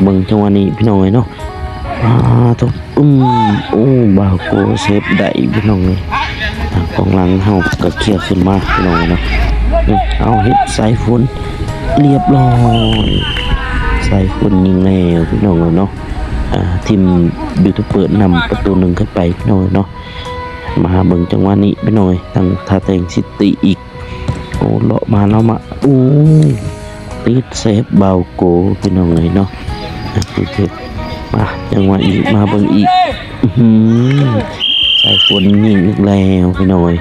ບິ່ງຈັງຫວະນີ້ພີ່ນ້ອງເອີຍເນາະ ອາ ໂທ້ ອືມ ໂອ້ ບ່າວໂກເຊບໄດ້ພີ່ນ້ອງເອີຍ ກອງຫຼັງເຮົາກໍເຄຍຂຶ້ນມາພີ່ນ້ອງເອີຍເນາະ ເອົາ ເຮັດສາຍຝົນ ລຽບລ້ອຍ ສາຍຝົນຍິງແລ້ວພີ່ນ້ອງເອີຍເນາະ ອາ ທີມຢູທູບເບີນຳປະຕູໜຶ່ງຂຶ້ນໄປພີ່ນ້ອງເອີຍເນາະ ມາເບິ່ງຈັງຫວະນີ້ພີ່ນ້ອງເອີຍ ທາງທ່າແຕງຊິຕີອີກ ໂອ້ ເລາະມາເລາະມາ ໂອ້ ຕິດເຊບບ່າວໂກພີ່ນ້ອງເອີຍເນາະ ມາ ຈັງຫວະນີ້ ມາເບິ່ງອີກ ອື ສາຍຝົນຍິງອີກແລ້ວພີ່ນ້ອງເອີຍ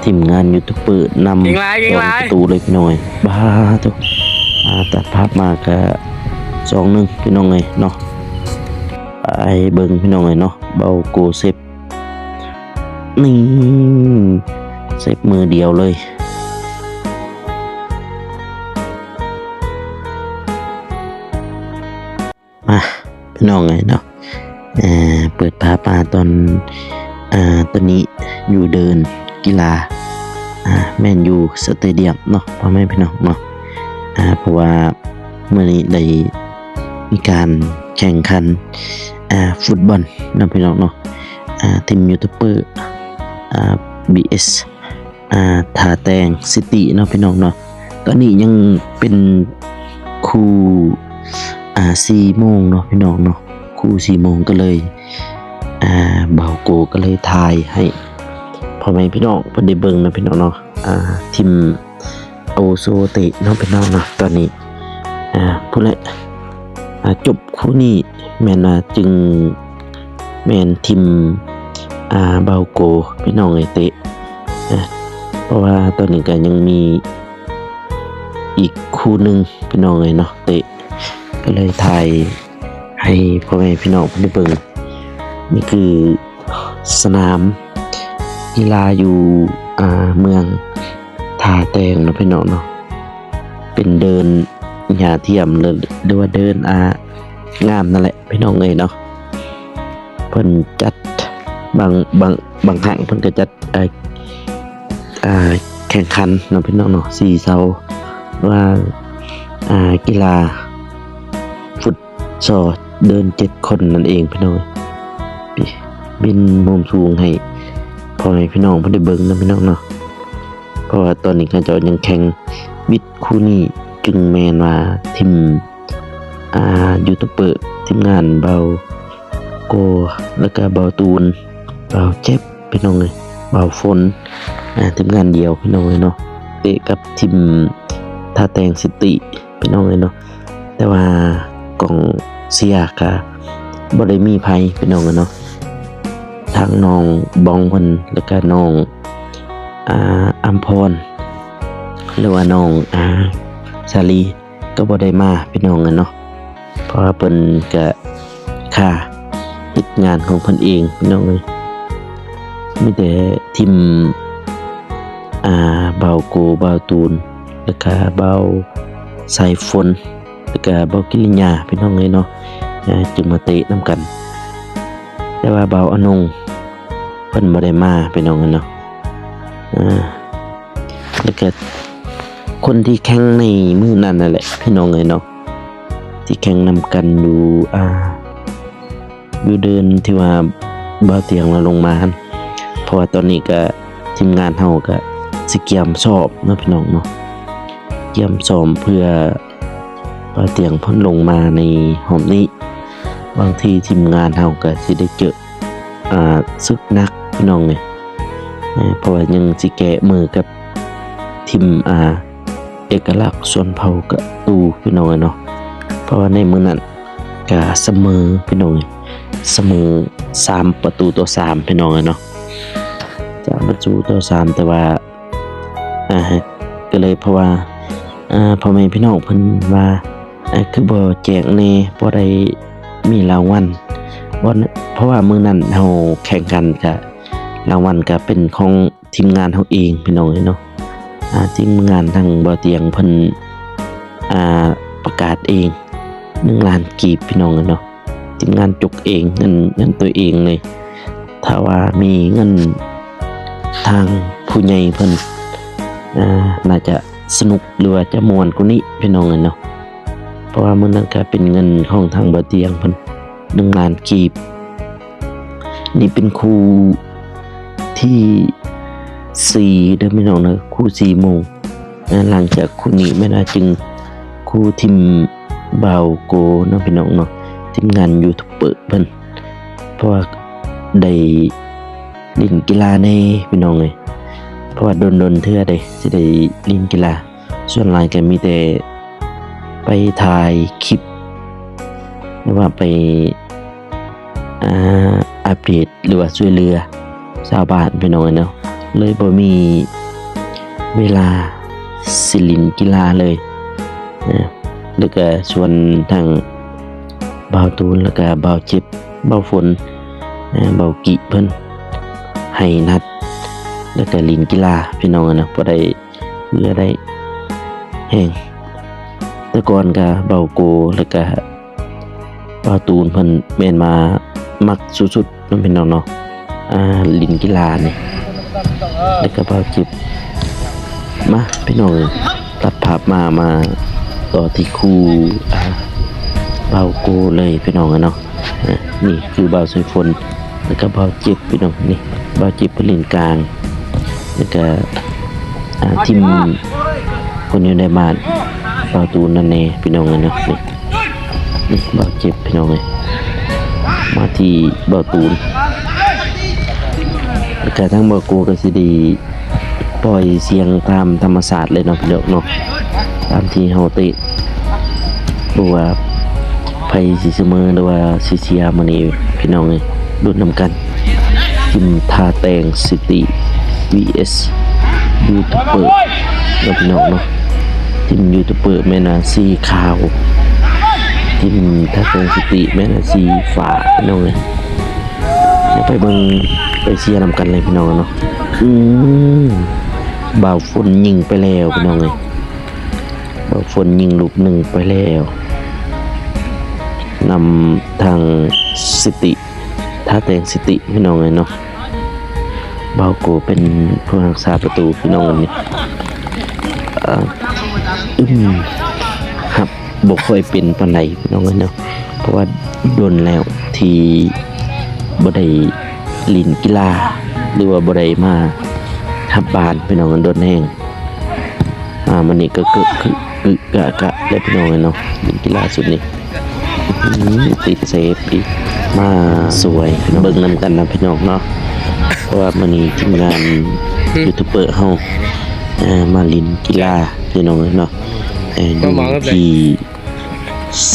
ທີມງານຢູທູບເບີນຳສອງປະຕູເລີຍພີ່ນ້ອງເອີຍ ບາໂທ້ ອາ ຕັດພາບມາກະສອງໜຶ່ງພີ່ນ້ອງເອີຍເນາະ ໄປເບິ່ງພີ່ນ້ອງເອີຍເນາະ ບ່າວໂກເຊບ ນີ້ ເຊບມືດຽວເລີຍ ມາ ພີ່ນ້ອງເອີຍເນາະ ເປີດພາບມາຕອນ ອາ ຕອນນີ້ຢູ່ເດີ່ນກິລາ ອາ ແມ່ນຢູ່ສະເຕດຽມເນາະ ພໍ່ແມ່ພີ່ນ້ອງເນາະ ອາ ເພາະວ່າມື້ນີ້ໄດ້ມີການແຂ່ງຂັນ ອາ ຟຸດບອນເນາະ ພີ່ນ້ອງເນາະ ອາ ທີມຢູທູບເບີ ອາ ບີເອັສ ອາ ທ່າແຕງຊິຕີເນາະ ພີ່ນ້ອງເນາະ ຕອນນີ້ຍັງເປັນຄູ່ ອາ ສີ່ໂມງເນາະ ພີ່ນ້ອງເນາະ ຄູ່ສີ່ໂມງ ກໍເລີຍ ອາ ບ່າວໂກກໍເລີຍຖ່າຍໃຫ້ພໍ່ແມ່ພີ່ນ້ອງເພິ່ນໄດ້ເບິ່ງເນາະ ພີ່ນ້ອງເນາະ ອາ ທີມ ອາວຸໂສເຕະເນາະ ພີ່ນ້ອງເນາະ ຕອນນີ້ ອາ ພຸ້ນແຫຼະ ອາ ຈົບຄູ່ນີ້ແມ່ນວ່າຈຶ່ງແມ່ນທີມ ອາ ບ່າວໂກ ພີ່ນ້ອງເອີຍ ເຕະ ອາ ເພາະວ່າຕອນນີ້ກໍຍັງມີອີກຄູ່ໜຶ່ງ ພີ່ນ້ອງເອີຍເນາະ ເຕະ ກໍເລີຍຖ່າຍໃຫ້ພໍ່ແມ່ພີ່ນ້ອງເພິ່ນໄດ້ເບິ່ງ ນີ້ຄືສະໜາມກິລາຢູ່ ອາ ເມືອງທ່າແຕງເນາະ ພີ່ນ້ອງເນາະ ເປັນເດີ່ນຫຍ້າທຽມ ຫຼື ຫຼືວ່າເດີ່ນ ອາ ງາມນັ້ນແຫຼະ ພີ່ນ້ອງເອີຍເນາະ ເພິ່ນຈັດບາງ ບາງ ບາງຄັ້ງເພິ່ນກໍຈັດ ອາ ອາ ແຂ່ງຂັນເນາະ ພີ່ນ້ອງເນາະ ສີ່ເສົາ ວ່າ ອາ ກິລາຟຸດ ຊໍ ເດີ່ນເຈັດຄົນນັ້ນເອງພີ່ນ້ອງ ບິນມຸມສູງໃຫ້ພໍ່ແມ່ພີ່ນ້ອງເພິ່ນໄດ້ເບິ່ງນຳພີ່ນ້ອງເນາະ ເພາະວ່າຕອນນີ້ເຂົາເຈົ້າຍັງແຂ່ງວິດຄູ່ນີ້ ຈຶ່ງແມ່ນວ່າທີມ ອາ ຢູທູບເບີ ທີມງານບ່າວໂກ ແລ້ວກະບ່າວຕູນ ບ່າວເຈັບ ພີ່ນ້ອງເອີຍ ບ່າວຝົນ ອາ ທີມງານດຽວພີ່ນ້ອງເອີຍເນາະ ເຕະກັບທີມທ່າແຕງຊິຕີພີ່ນ້ອງເອີຍເນາະ ແຕ່ວ່າກອງເຊຍກະບໍ່ໄດ້ມີໃຜພີ່ນ້ອງເອີຍເນາະ ທາງນ້ອງບອງເພິ່ນ ແລ້ວກະນ້ອງ ອາ ອຳພອນ ຫຼືວ່ານ້ອງ ອາ ສາລີ ກໍບໍ່ໄດ້ມາພີ່ນ້ອງເອີຍເນາະ ເພາະວ່າເພິ່ນກະຄາເຮັດງານຂອງເພິ່ນເອງພີ່ນ້ອງເອີຍ ມີແຕ່ທີມ ອາ ບ່າວໂກ ບ່າວຕູນ ແລ້ວກະບ່າວສາຍຝົນ ແລ້ວກະບ່າວກິລິຍາພີ່ນ້ອງເອີຍເນາະ ອາ ຈຶ່ງມາເຕະນຳກັນ ແຕ່ວ່າບ່າວອານົງເພິ່ນບໍ່ໄດ້ມາພີ່ນ້ອງເອີຍເນາະ ອາ ແລ້ວກະຄົນທີ່ແຂ່ງໃນມື້ນັ້ນນັ້ນແຫຼະພີ່ນ້ອງເອີຍເນາະ ທີ່ແຂ່ງນຳກັນຢູ່ ອາ ຢູ່ເດີ່ນທີ່ວ່າບ່າວຕຽງລາວລົງມາຫັ້ນ ເພາະວ່າຕອນນີ້ກະທີມງານເຮົາກະຊິກຽມຊ້ອມເນາະ ພີ່ນ້ອງເນາະ ກຽມຊ້ອມເພື່ອບ່າວຕຽງເພິ່ນລົງມາໃນຮອບນີ້ ບາງທີທີມງານເຮົາກະຊິໄດ້ເຈີ ອາ ສຶກໜັກພີ່ນ້ອງເອີຍ ເພາະວ່າຍັງຊິແກະມືກັບທີມ ອາ ເອກະລັກຊົນເຜົ່າກະຕູພີ່ນ້ອງເອີຍເນາະ ເພາະວ່າໃນມື້ນັ້ນກະສະເໝີພີ່ນ້ອງເອີຍ ສະເໝີສາມປະຕູຕໍ່ສາມພີ່ນ້ອງເອີຍເນາະ ສາມປະຕູຕໍ່ສາມ ແຕ່ວ່າ ອາ ກະເລີຍເພາະວ່າ ອາ ພໍ່ແມ່ພີ່ນ້ອງເພິ່ນວ່າ ອາ ຄືບໍ່ແຈກແດ່ ບໍ່ໄດ້ມີລາງວັນ ເພາະວ່າມື້ນັ້ນເຮົາແຂ່ງຂັນກະ ລາງວັນກະເປັນຂອງທີມງານເຮົາເອງພີ່ນ້ອງເອີຍເນາະ ອາ ທີມງານທາງບ່າວຕຽງເພິ່ນ ອາ ປະກາດເອງ ໜຶ່ງລ້ານກີບພີ່ນ້ອງເອີຍເນາະ ທີມງານຈົກເອງ ເງິນ ເງິນຕົວເອງເລີຍ ຖ້າວ່າມີເງິນທາງຜູ້ໃຫຍ່ເພິ່ນ ອາ ໜ້າຈະສະໜຸກ ຫຼືວ່າຈະມ່ວນກວ່ານີ້ພີ່ນ້ອງເອີຍເນາະ ເພ ະວ່າມື້ນັ້ນກະເປັນເງິນຂອງທາງບ່າວຕຽງເພິ່ນ ໜຶ່ງລ້ານກີບ. ນີ້ເປັນຄູ່ທີສີ່ເດີພີ່ນ້ອງເດີ ຄູ່ສີ່ໂມງ. ຫຼັງຈາກຄູ່ນີ້ແມ່ນວ່າຈຶ່ງຄູ່ທີມບ່າວໂກເນາະພີ່ນ້ອງເນາະ ທີມງານຢູທູບເບີເພິ່ນ ເພາະວ່າໄດ້ຫຼິ້ນກິລາແດ່ພີ່ນ້ອງເອີຍ ເພາະວ່າດົນໆເທື່ອເດ້ຊິໄດ້ຫຼິ້ນກິລາ. ສ່ວນຫຼາຍກໍມີແຕ່ໄປຖ່າຍຄລິບ ຫຼືວ່າໄປ ອ່າ ອັບເດດ ຫຼືວ່າຊ່ວຍເຫຼືອຊາວບ້ານພີ່ນ້ອງເອີຍເນາະ ເລີຍບໍ່ມີເວລາຊິຫຼິ້ນກິລາເລີຍ. ແລ້ວກໍຊວນທັງບ່າວຕູນ ແລ້ວກໍບ່າວເຈັບ ບ່າວຝົນ ບ່າວກິເພິ່ນໃຫ້ນັດ ແລ້ວກໍຫຼິ້ນກິລາພີ່ນ້ອງເອີຍເນາະ ພໍໄດ້ ເພື່ອໄດ້ແຮງ. ແຕ່ກ່ອນກະບ່າວໂກ ແລ້ວກະບ່າວຕູນເພິ່ນແມ່ນວ່າມັກສຸດໆເນາະພີ່ນ້ອງເນາະ ອ່າ ຫຼິ້ນກິລານີ້ ແລ້ວກະບ່າວຈິບ. ມາພີ່ນ້ອງເອີຍ ຕັດພາບມາ ມາຕໍ່ທີ່ຄູ່ ອ່າ ບ່າວໂກເລີຍພີ່ນ້ອງເອີຍເນາະ. ນີ້ຄືບ່າວສາຍຝົນ ແລ້ວກະບ່າວຈິບພີ່ນ້ອງ. ນີ້ບ່າວຈິບເພິ່ນຫຼິ້ນກາງ ແລ້ວກະ ອ່າ ທີມຄົນຢູ່ໃນບ້ານບ່າວຕູນນັ້ນແດ່ພີ່ນ້ອງເອີຍເນາະ. ນີ້ ນີ້ບ່າວຈິບພີ່ນ້ອງເອີຍ ມາທີ່ບ່າວຕູນ ແລ້ວກະທາງບ່າວໂກກະຊິໄດ້ ປ່ອຍສຽງຕາມທຳມະຊາດເລີຍເນາະພີ່ນ້ອງເນາະ ຕາມທີ່ເຮົາເຕະ ບໍ່ວ່າໃຜຊິສະເໝີ ຫຼືວ່າຊິເສຍມື້ນີ້ພີ່ນ້ອງເອີຍ ລຸ້ນນຳກັນ. ທີມທ່າແຕງຊິຕິ ວີເອັສ ຢູທູບເບີເນາະພີ່ນ້ອງເນາະ. ທີມຢູທູບເບີແມ່ນວ່າສີຂາວ ທີມທ່າແຕງຊິຕິແມ່ນວ່າສີຟ້າພີ່ນ້ອງເອີຍ. ໄປເບິ່ງ ໄປເຊຍນຳກັນເລີຍພີ່ນ້ອງເນາະ. ອືມ ບ່າວຝົນຍິງໄປແລ້ວພີ່ນ້ອງເອີຍ ບ່າວຝົນຍິງລູກໜຶ່ງໄປແລ້ວ ນຳທາງຊິຕິ ທ່າແຕງຊິຕິພີ່ນ້ອງເອີຍເນາະ. ບ່າວໂກເປັນຜູ້ຮັກສາປະຕູພີ່ນ້ອງ ອັນນີ້ ອາ ອືມ ຮັບ ບໍ່ຄ່ອຍເປັນປານໃດພີ່ນ້ອງເອີຍເນາະ ເພາະວ່າດົນແລ້ວທີ່ບໍ່ໄດ້ຫຼິ້ນກິລາ ຫຼືວ່າບໍ່ໄດ້ມາຮັບບານພີ່ນ້ອງ ດົນແຮງ. ອ່າ ມື້ນີ້ກໍກະ ກະ ກະ ກະ ກະແລ້ວພີ່ນ້ອງເອີຍເນາະ ຫຼິ້ນກິລາຊຸດນີ້ ອືມ ຕິດເຊຟອີກ ມາສວຍພີ່ນ້ອງ ເບິ່ງນຳກັນນະພີ່ນ້ອງເນາະ ເພາະວ່າມື້ນີ້ທີມງານຢູທູບເບີເຮົາ ເອີ ມາຫຼິ້ນກິລາພີ່ນ້ອງເອີຍເນາະ ເອີ ຢູ່ທີ່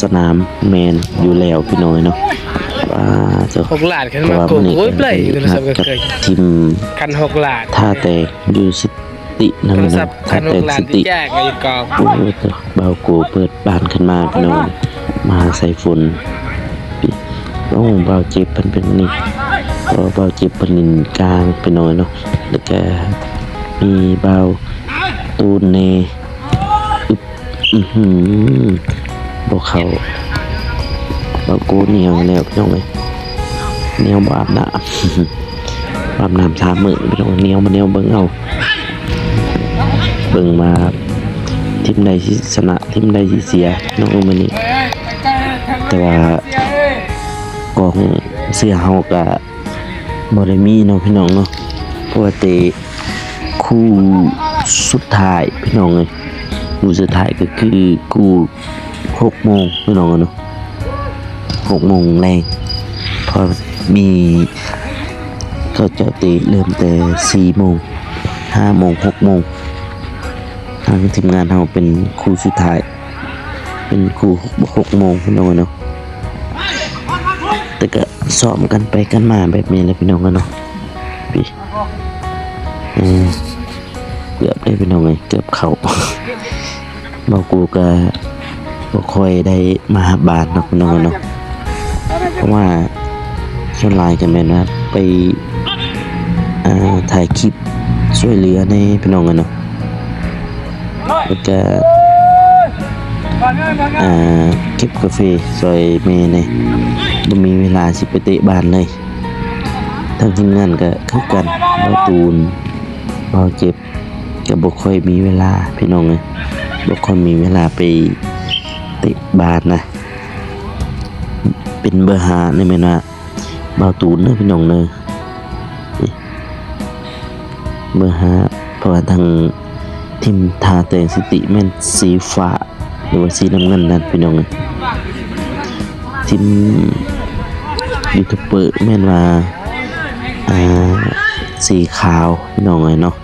ສະໜາມແມ່ນຢູ່ແລ້ວພີ່ນ້ອງເອີຍເນາະ. ວ້າ ຫົກລ້ານ ຄັນມາໂກໂອ້ຍ ໄປ ໂທລະສັບກໍເຄີຍ ທີມ ຄັນຫົກລ້ານ ທ່າແຕງຢູ່ຊິຕິນຳເນາະ ທ່າແຕງຊິຕິ. ໂອ້ ບ່າວໂກເປີດບານຂຶ້ນມາພີ່ນ້ອງ ມາໃສ່ຝົນ. ໂອ້ ບ່າວຈິບເພິ່ນເປັນນີ້ ເພາະວ່າບ່າວຈິບເພິ່ນຫຼິ້ນກາງພີ່ນ້ອງເນາະ ແລ້ວກະມີບ່າວຕູນແດ່. ອື ອືຫື ບໍ່ເຂົ້າ ບ່າວໂກໜຽວແລ້ວພີ່ນ້ອງເອີຍ ໜຽວບໍ່ອາບນ້ຳ ອາບນ້ຳສາມມື້ພີ່ນ້ອງ ໜຽວມາແນວເບິ່ງເອົາ ເບິ່ງວ່າທີມໃດຊິຊະນະ ທີມໃດຊິເສຍເນາະມື້ນີ້. ແຕ່ວ່າກອງເຊຍເຮົາກະ ບໍ່ໄດ້ມີເນາະພີ່ນ້ອງເນາະ ເພາະວ່າເຕະຄູ່ສຸດທ້າຍພີ່ນ້ອງເອີຍ ຄູ່ສຸດທ້າຍກໍຄືຄູ່ຫົກໂມງພີ່ນ້ອງເນາະ ຫົກໂມງແລງ ເພາະມີ ເຂົາເຈົ້າເຕະເລີ່ມແຕ່ສີ່ໂມງ ຫ້າໂມງ ຫົກໂມງ ທາງທີມງານເຮົາເປັນຄູ່ສຸດທ້າຍ ເປັນຄູ່ຫົກໂມງພີ່ນ້ອງເນາະ ແຕ່ກະຊ້ອມກັນໄປກັນມາແບບນີ້ແຫຼະພີ່ນ້ອງເນາະ. ເອີ ເກືອບເດ້ພີ່ນ້ອງເອີຍ ເກືອບເຂົ້າ ບ່າວໂກກະບໍ່ຄ່ອຍໄດ້ມາຮັບບານເນາະພີ່ນ້ອງເນາະ ເພາະວ່າສ່ວນຫຼາຍກະແມ່ນວ່າໄປ ອ່າ ຖ່າຍຄລິບຊ່ວຍເຫຼືອແດ່ພີ່ນ້ອງເນາະ. ແລ້ວກະ ອ່າ ເກັບກາເຟຊ່ອຍແມ່ແດ່ ບໍ່ມີເວລາຊິໄປເຕະບານເລີຍ. ທາງທີມງານກະຄືກັນ ບ່າວຕູນ ບ່າວເຈັບ ກະບໍ່ຄ່ອຍມີເວລາພີ່ນ້ອງເອີຍ ບໍ່ຄ່ອຍມີເວລາໄປ ຕະບານນະ ເປັນເບີຫ້ານີ້ແມ່ນວ່າບ່າວຕູນເດີພີ່ນ້ອງເດີ ເບີຫ້າ ເພາະວ່າທາງທີມທ່າແຕງຊິຕິແມ່ນສີຟ້າ ຫຼືວ່າສີນ້ຳເງິນນັ້ນພີ່ນ້ອງເອີຍ ທີມຢູທູບເບີແມ່ນວ່າ ອ່າ ສີຂາວພີ່ນ້ອງເອີຍເນາະ.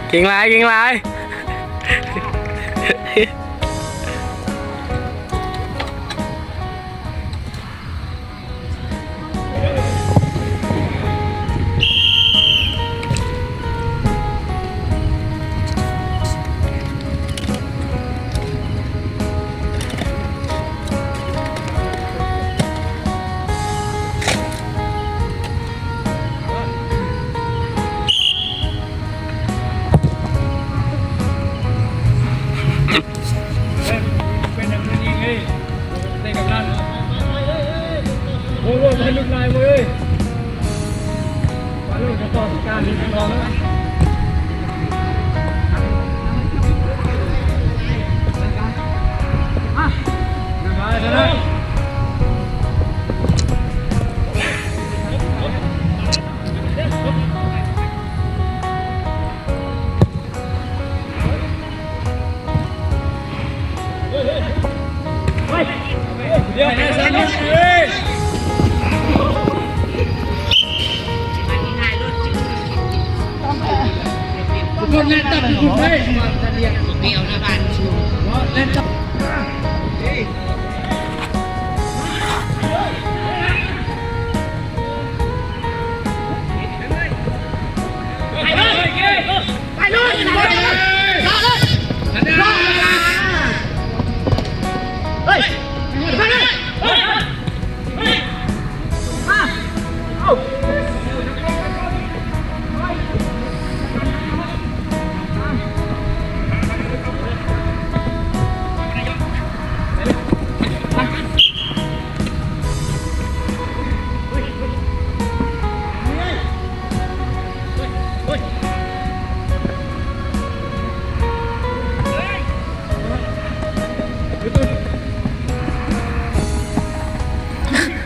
ເກັ່ງຫຼາຍ ເກັ່ງຫຼາຍ.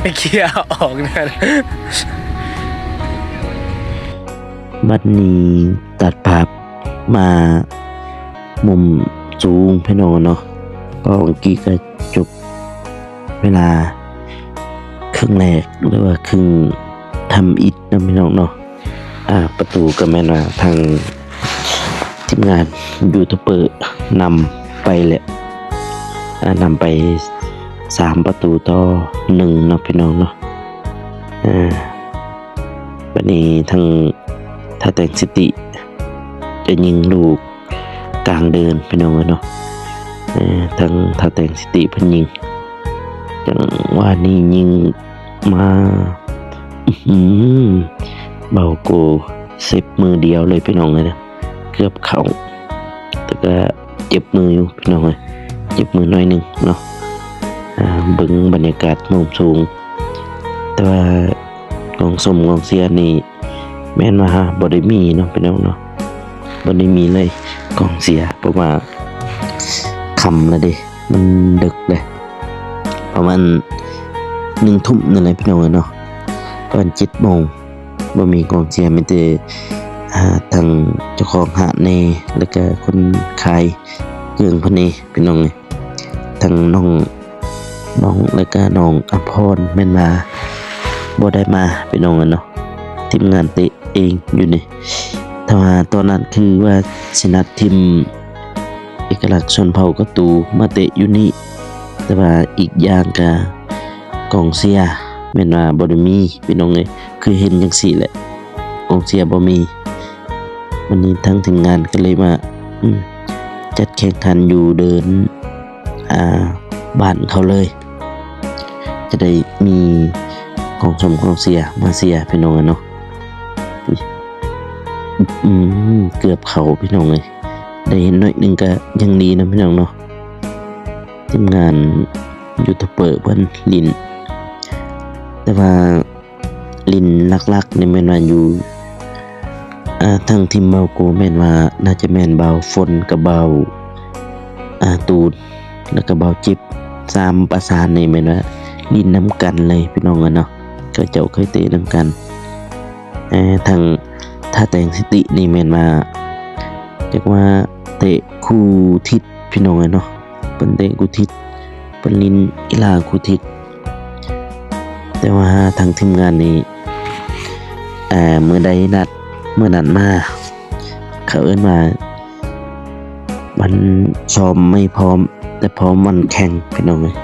ໄປເຄຍອອກນັ້ນ. ບັດນີ້ຕັດພາບມາມຸມສູງພີ່ນ້ອງເນາະ ເພາະວ່າມື້ກີ້ກະຈົບເວລາເຄິ່ງແລກ ຫຼືວ່າເຄິ່ງທຳອິດນະພີ່ນ້ອງເນາະ. ອ່າ ປະຕູກະແມ່ນວ່າທາງທີມງານຢູທູບເບີນຳໄປແລ້ວ ອ່າ ນຳໄປສາມປະຕູຕໍ່ໜຶ່ງເນາະພີ່ນ້ອງເນາະ. ອ່າ ບັດນີ້ທາງທ່າແຕງຊິຕິຈະຍິງລູກກາງເດີ່ນພີ່ນ້ອງເອີຍເນາະ. ເອີ ທາງທ່າແຕງຊິຕິເພິ່ນຍິງ ຈັງຫວະນີ້ຍິງມາ ອື ເບົາໂກເຊັບມືດຽວເລີຍພີ່ນ້ອງເອີຍ ເກືອບເຂົ້າ ແຕ່ກະເຈັບມືຢູ່ພີ່ນ້ອງເອີຍ ເຈັບມືໜ້ອຍໜຶ່ງເນາະ. ອ່າ ເບິ່ງບັນຍາກາດມຸມສູງ ແຕ່ວ່າກອງຊົມກອງເຊຍນີ້ ແມ່ນວ່າບໍ່ໄດ້ມີເນາະພີ່ນ້ອງເນາະ ບໍ່ໄດ້ມີເລີຍກອງເຊຍ ເພາະວ່າຄ່ຳແລ້ວເດ້ ມັນເດິກເດ້ ປະມານໜຶ່ງທຸ່ມນີ້ແຫຼະພີ່ນ້ອງເອີຍເນາະ ປະມານເຈັດໂມງ ບໍ່ມີກອງເຊຍ ມີແຕ່ ອ່າ ທາງເຈົ້າຂອງຮ້ານແດ່ ແລ້ວກະຄົນຂາຍເຄື່ອງເພິ່ນເອງພີ່ນ້ອງເອີຍ ທັງນ້ອງ ນ້ອງ ແລ້ວກະນ້ອງອຳພອນ ແມ່ນວ່າບໍ່ໄດ້ມາພີ່ນ້ອງເອີຍເນາະ ທີມງານເຕະເອງຢູ່ນີ້. ແຕ່ວ່າຕອນນັ້ນຄືວ່າຊິນັດທີມເອກະລັກຊົນເຜົ່າກະຕູມາເຕະຢູ່ນີ້ ແຕ່ວ່າອີກຢ່າງກະກອງເຊຍແມ່ນວ່າບໍ່ໄດ້ມີພີ່ນ້ອງເອີຍ ຄືເຫັນຈັ່ງຊີ້ແຫຼະ ກອງເຊຍບໍ່ມີ. ວັນນີ້ທາງທີມງານກໍເລີຍວ່າ ອືມ ຈັດແຂ່ງຂັນຢູ່ເດີ່ນ ອ່າ ບ້ານເຂົາເລີຍ ຈະໄດ້ມີກອງຊົມກອງເຊຍມາເຊຍພີ່ນ້ອງເອີຍເນາະ. ອືມ ເກືອບເຂົ້າພີ່ນ້ອງເອີຍ ໄດ້ເຫັນໜ້ອຍໜຶ່ງກໍຍັງດີນະພີ່ນ້ອງເນາະ ທີມງານຢູທູບເບີເພິ່ນຫຼິ້ນ ແຕ່ວ່າ ຫຼິ້ນຫຼັກໆນີ້ແມ່ນວ່າຢູ່ ອ່າ ທາງທີມເບົາໂກແມ່ນວ່າໜ້າຈະແມ່ນບ່າວຝົນກັບບ່າວ ອ່າ ຕູນ ແລ້ວກໍບ່າວຈິບ ສາມປະສານນີ້ແມ່ນວ່າຫຼິ້ນນຳກັນເລີຍພີ່ນ້ອງເອີຍເນາະ ເຂົາເຈົ້າເຄີຍເຕະນຳກັນ. ເອີ ທາງທ່າແຕງຊິຕິນີ້ແມ່ນວ່າ ຈັກວ່າເຕະຄູ່ທິດພີ່ນ້ອງເອີຍເນາະ ເພິ່ນເຕະຄູ່ທິດ ເພິ່ນຫຼິ້ນກິລາຄູ່ທິດ ແຕ່ວ່າທາງທີມງານນີ້ ເອີ ມື້ໃດນັດ ມື້ນັ້ນມາ ເຂົາເອີ້ນວ່າວັນຊ້ອມໄມ່ພ້ອມ ແຕ່ພ້ອມວັນແຂ່ງພີ່ນ້ອງເອີຍ.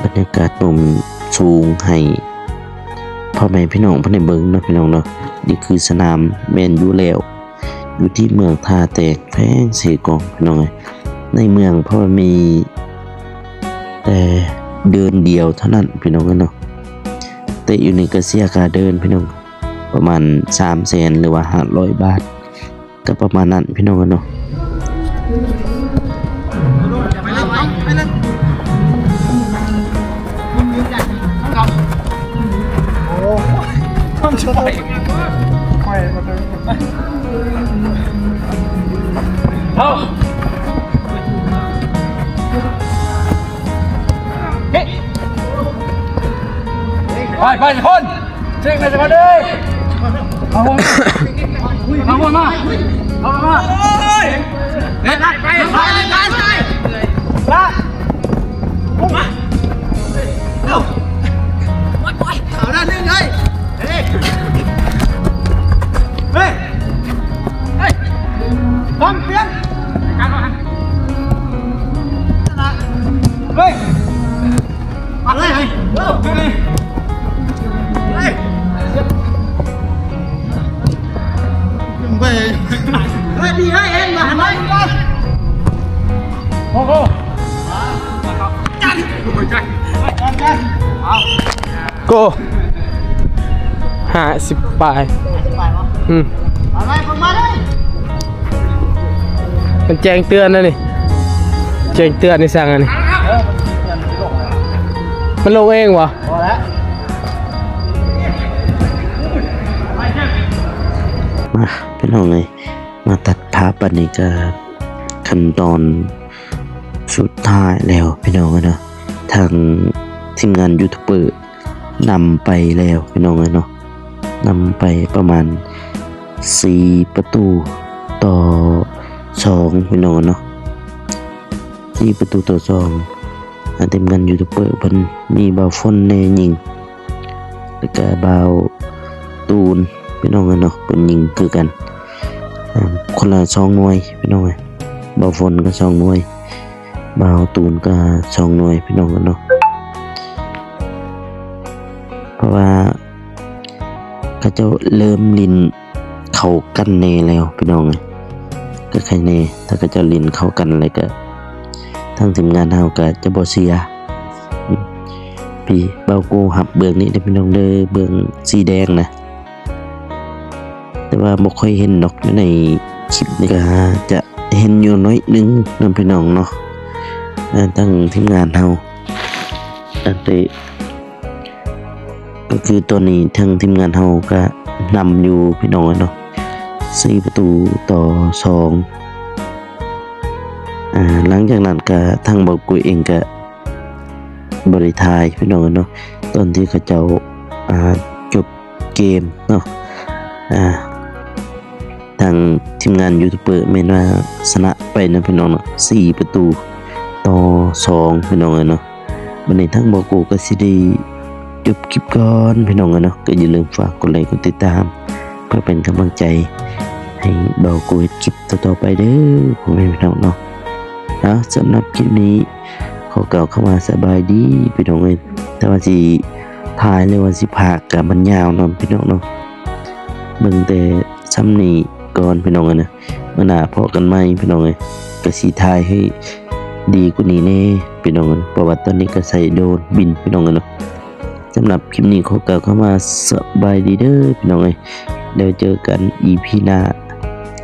ບັນຍາກາດມຸມສູງໃຫ້ພໍ່ແມ່ພີ່ນ້ອງເພິ່ນໄດ້ເບິ່ງເນາະພີ່ນ້ອງເນາະ. ນີ້ຄືສະໜາມແມ່ນຢູ່ແລ້ວ ຢູ່ທີ່ເມືອງທ່າແຕງ ແຂວງເຊກອງ ພີ່ນ້ອງເອີຍ. ໃນເມືອງເພາະວ່າມີແຕ່ເດີ່ນດຽວເທົ່ານັ້ນ ພີ່ນ້ອງເອີຍເນາະ. ເຕະຢູ່ນີ້ກໍເສຍຄ່າເດີ່ນ ພີ່ນ້ອງ ປະມານສາມແສນ ຫຼືວ່າຫ້າຮ້ອຍບາດ ກໍປະມານນັ້ນ ພີ່ນ້ອງເອີຍເນາະ. ໄປ ໄປ ທຸກຄົນ ເຊັກໄປ ທຸກຄົນເດີ. ເອົາຫົວມາ ເອົາຫົວມາ ເອົາຫົວມາ ໄປ ໄປ ໄປ ໄປ ໄປ ລະ ເອົາ ເອົາໜ້າໜຶ່ງເລີຍ ເຮີ້ຍ ເຮີ້ຍ ເຮີ້ຍ ຕ້ອງປ່ຽນ ເຮີ້ຍ. ມາເລີຍ ເຮີ້ຍ ເຮີ້ຍ ເຮີ້ຍ ໄປ ເຮີ້ຍ ດີເຮີ້ຍ ເຫັນມາ ມາ ໂອ້ໂຫ ຈັນ ຈັນ ຈັນ ເອົາ ໂກ ຫ້າສິບປາຍ ອືມ ເອົາໄປ ເພິ່ນມາເລີຍ ມັນແຈ້ງເຕືອນແລ້ວນີ້ ແຈ້ງເຕືອນໃຫ້ສັ່ງອັນນີ້ ມັນລົງເອງບໍ່? ພໍແລ້ວ ມາ ພີ່ນ້ອງເອີຍ ມາຕັດພາບ ບັດນີ້ກໍຂັ້ນຕອນສຸດທ້າຍແລ້ວ ພີ່ນ້ອງເອີຍເນາະ. ທາງທີມງານຢູທູບເບີນຳໄປແລ້ວ ພີ່ນ້ອງເອີຍເນາະ, ນຳໄປປະມານສີ່ປະຕູຕໍ່ສອງ ພີ່ນ້ອງເນາະ, ສີ່ປະຕູຕໍ່ສອງ. ອ່າ ທີມງານຢູທູບເບີເພິ່ນມີບ່າວຝົນແນ່ຍິງ ແລ້ວກະບ່າວຕູນ ພີ່ນ້ອງເນາະ ເພິ່ນຍິງຄືກັນ ອ່າ ຄົນລະສອງໜ່ວຍ ພີ່ນ້ອງເອີຍ, ບ່າວຝົນກໍສອງໜ່ວຍ ບ່າວຕູນກໍສອງໜ່ວຍ ພີ່ນ້ອງເນາະ. ເພາະວ່າເຂົາເຈົ້າເລີ່ມຫຼິ້ນເຂົ້າກັນແນ່ແລ້ວ ພີ່ນ້ອງເອີຍ, ກໍໄຄແນ່ ຖ້າເຂົາເຈົ້າຫຼິ້ນເຂົ້າກັນແລ້ວກໍ ທາງທີມງານເຮົາກໍຈະບໍ່ເສຍ. ພີ່ ເບົາກູຮັບເບື້ອງນີ້ເດີພີ່ນ້ອງເດີ ເບື້ອງສີແດງນະ ແຕ່ວ່າບໍ່ຄ່ອຍເຫັນດອກ ຢູ່ໃນຄລິບນີ້ກໍຈະເຫັນຢູ່ໜ້ອຍໜຶ່ງເນາະພີ່ນ້ອງເນາະ. ອ່າ ທາງທີມງານເຮົາ ອັນເຕະ ກໍຄືຕອນນີ້ທາງທີມງານເຮົາກໍນຳຢູ່ພີ່ນ້ອງເອີຍເນາະ ສີ່ປະຕູຕໍ່ສອງ. ອ່າ ຫຼັງຈາກນັ້ນກໍທາງເບົາກູເອງກໍບໍ່ໄດ້ຖ່າຍພີ່ນ້ອງເອີຍເນາະ ຕອນທີ່ເຂົາເຈົ້າ ອ່າ ຈົບເກມເນາະ ອ່າ ທາງທີມງານຢູທູບເບີແມ່ນວ່າຊະນະໄປນະພີ່ນ້ອງເນາະ ສີ່ປະຕູຕໍ່ສອງພີ່ນ້ອງເອີຍເນາະ. ບັດນີ້ທາງເບົາກູກໍຊິໄດ້ຈົບຄລິບກ່ອນພີ່ນ້ອງເອີຍເນາະ ກໍຢ່າລືມຝາກກົດໄລກົດຕິດຕາມ ເພື່ອເປັນກຳລັງໃຈໃຫ້ເບົາກູເຮັດຄລິບຕໍ່ໆໄປເດີພໍ່ແມ່ພີ່ນ້ອງເນາະ. ເອົາ ສຳລັບຄລິບນີ້ ຂໍກ່າວຄຳວ່າສະບາຍດີພີ່ນ້ອງເອີຍ. ແຕ່ວ່າຊິຖ່າຍ ຫຼືວ່າຊິພາກ ກະມັນຍາວເນາະພີ່ນ້ອງເນາະ ເບິ່ງແຕ່ຊ່ຳນີ້ກ່ອນພີ່ນ້ອງເອີຍນະ. ມື້ໜ້າພໍ້ກັນໃໝ່ພີ່ນ້ອງເອີຍ ກະຊິຖ່າຍໃຫ້ດີກວ່ານີ້ແດ່ພີ່ນ້ອງເອີຍ ເພາະວ່າຕອນນີ້ກະໃຊ້ໂດຣນບິນພີ່ນ້ອງເອີຍເນາະ. ສຳລັບຄລິບນີ້ຂໍກ່າວຄຳວ່າສະບາຍດີເດີພີ່ນ້ອງເອີຍ ແລ້ວເຈີກັນອີພີໜ້າ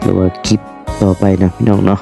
ຫຼືວ່າຄລິບຕໍ່ໄປນະພີ່ນ້ອງເນາະ.